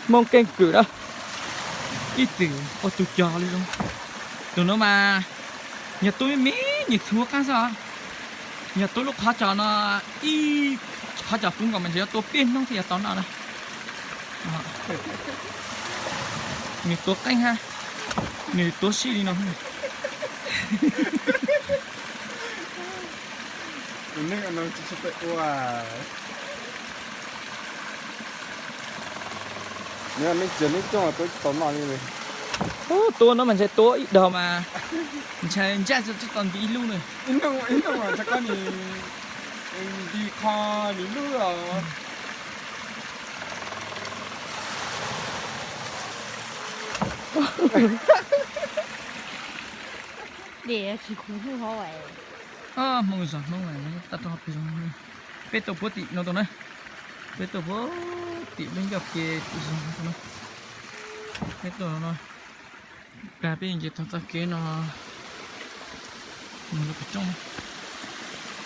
Hmoob keeb kwm na, ib txwm ua tus cog li zoo. Tus no mas yog tua me me nws thuav qab xwb os. Yog tua lub qhov cos no, ib qhov cos puv nkaus mas ntshe yuav tua peb hnub thiaj yuav tau noj na. Nws tuav qeeb hab, nws tuav sij li no. Tus neeg no tsis tshua pem ua. Neb cia neb coj tuav tsis tau noj li. Ub, tuav no mas ntshe tuav ib daug mas ntshe ntsaj tsis tau nti ib lub na. Ib hnub ib hnub mas ntshe koj nim nti qho nim lub os. Hmoob zog Hmoob tag rau pem zoo. Peb tuaj puag tim no tau na. Peb tuaj puag tim lub ncauj ke zoo tau na. Peb tuaj no, peb nce tau txoj kev no mus lub qhov rooj.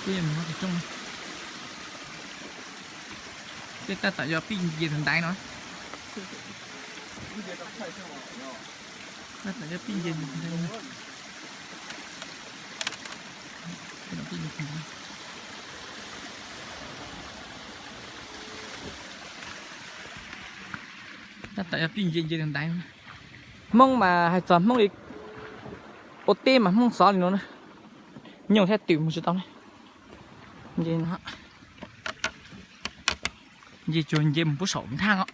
Peb mus lub qhov rooj. Peb tab tom yuav pib nce tus ntaiv no. Tab tom yuav pib nce tus ntaiv no. Tab tom yuav pib nce nce tus ntaiv no. Hmoob mas hais txog Hmoob li ua teb mas Hmoob xov li no na. Nyooj thiab twm mus tsis tau ne. Nce no, nce tsuas nce mus puag saum nthaj os.